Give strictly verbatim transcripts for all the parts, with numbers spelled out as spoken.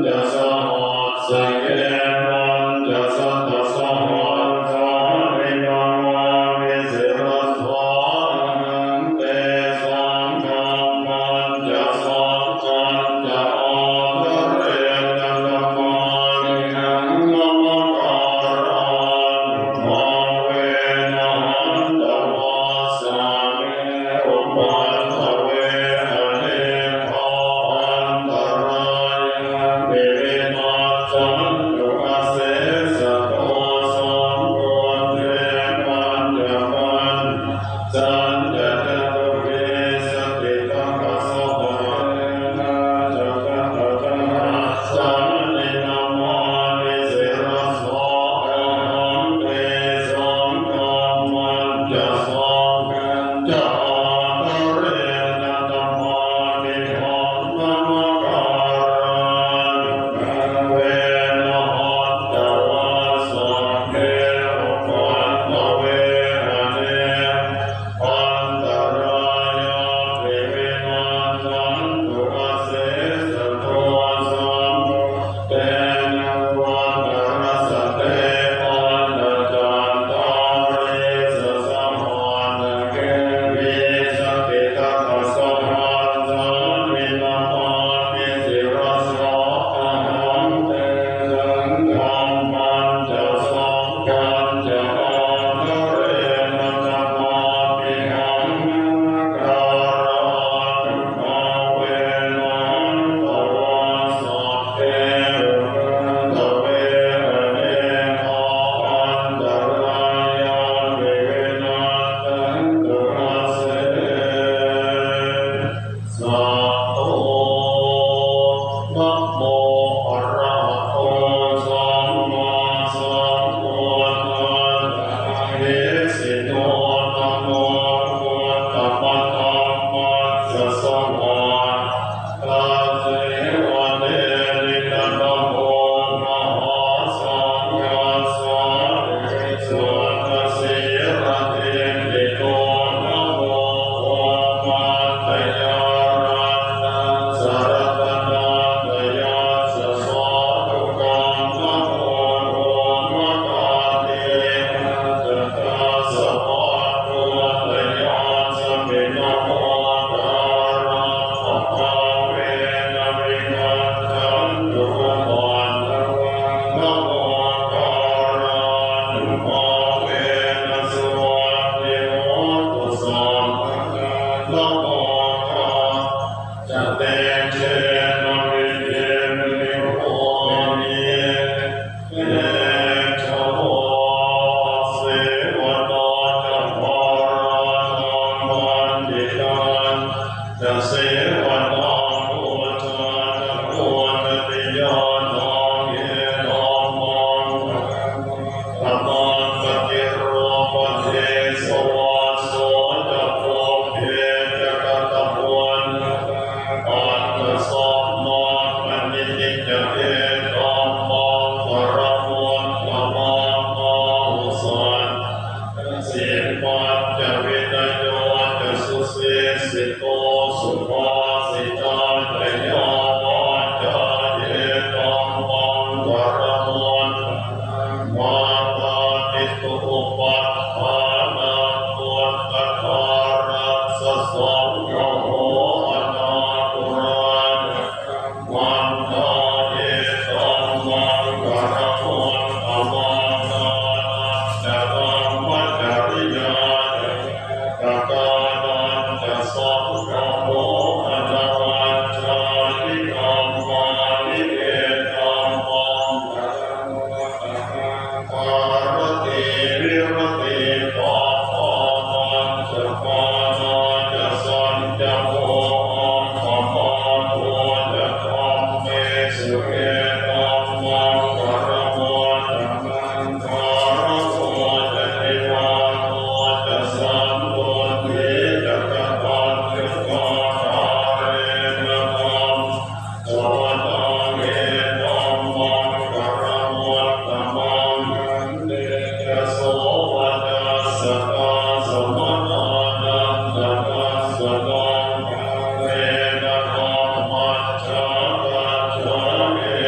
Sahassakevañca satasahassanīnamāmi sirasā ahaṃ. Tesaṃ dhammañca saṅghañca ādarena namāmihaṃ. Namakārānubhāvena hantvā sabbe upaddave anekā antarāyāpi vinassantu asesato. Sambuddhe pañcapaññāsañca catuvīsatisatasahassanīnamāmi sirasā ahaṃ. Tesaṃ dhammañca saṅghañca ādarena namāmihaṃ. Namakārānubhāvena hantvā sabbe upaddave anekā antarāyāpi vinassantu asesato. Sambuddhe navuttarasate pañcacattārīsasahassake vīsatitatasahassanīnamāmi sirasā ahaṃ. Tesaṃ dhammañca saṅghañca ādarena namāmihaṃ. Namakārānubhāvena hantvā sabbe upaddave anekā antarāyāpi vinassantu ase sato. Namo arahato sammāsambuddhassa mahesino. Namo uttamadhammassa svākkhātasseva tenidha. Namo mahāsaṅghassāpi visuddhasīladiṭṭhino. Namo omātyāraddhassa ratanattayassa sādhukaṃ. Namo omakātītassa tassa vatthuttayassapi. Namokārappabhāvena vigacchantu upaddavā. Namokārānubhāvena suvatthi hotu sabbadā. Namokārassa tejena vidhimhi homi tejavā. Asevanā ca bālānaṃ paṇḍitānañca sevanā, pūjā ca pūjanīyānaṃ ye dhammā paramattamā, paṭirūpadesavāso ca pubbe ca katapuññatā, attasammāpaṇidhi ca ye dhammā paramuttamaṃ. Bāhusaccañca sippañca vinayo ca susīsito, subhāsitā ca yā vācā ye dhammaṃ paramuttamaṃ, mātāpituupaṭṭhānaṃ puttadārassa saṅgaho, anākulā ca kammantā ye dhammaṃ paramuttamaṃ, dānañca dhammacariyā ca ñātakānañca saṅgaho, anavajjāni kammāni ye dhammaṃ paramuttamaṃ, āratī viratī pāpā majjapānā ca saññamo, appamādo ca dhammesu ye dhammaṃ paramuttamaṃ, gāravo ca nivāto ca santuṭṭhī ca kataññutā, kālena dhammassavanaṃ ye dhammaṃ paramuttamaṃ, khanti ca sovacassatā samaṇānañca dassanaṃ, kālena dhammasākacchā ye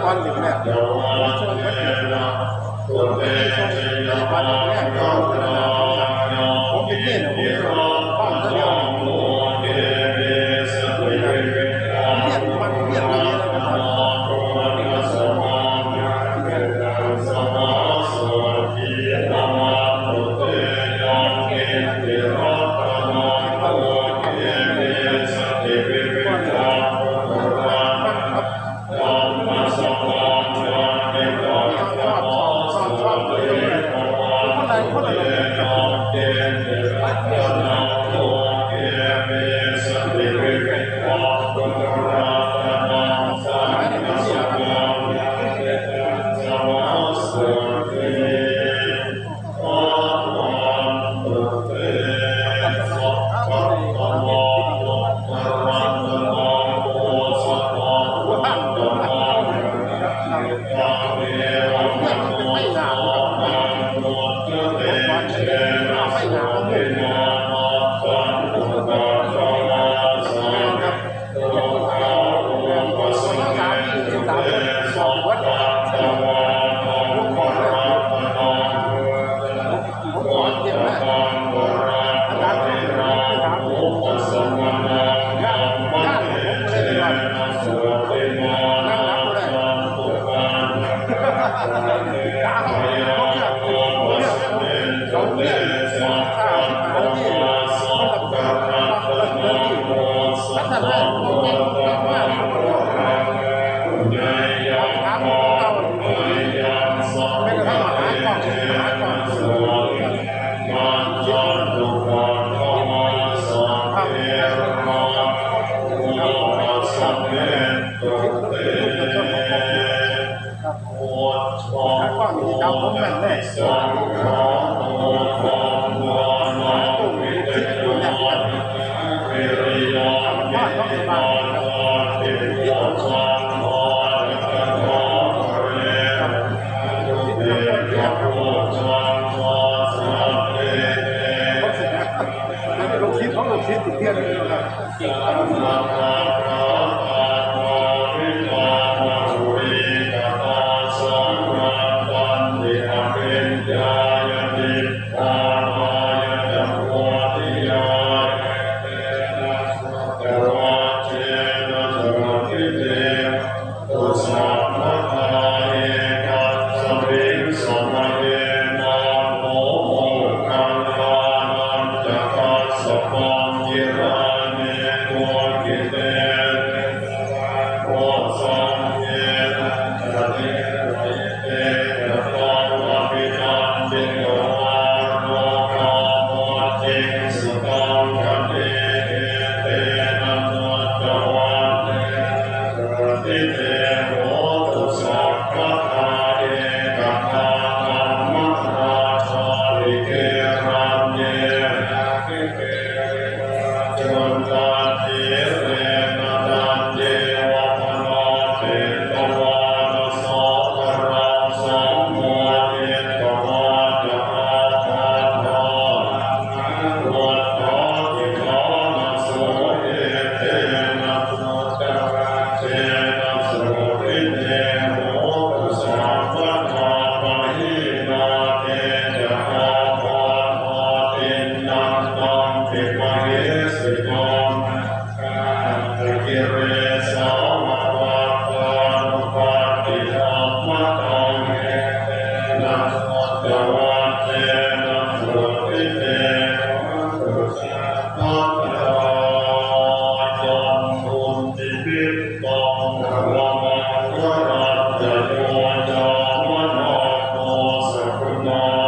บ้านหลิงเนี่ย ผมชวนไปเกิดเลยนะ ผมเป็นเนรนะ ผมเป็นบ้านเดียว เรียกมันเรียกอะไรนะ ครับ ผมแม่นเลย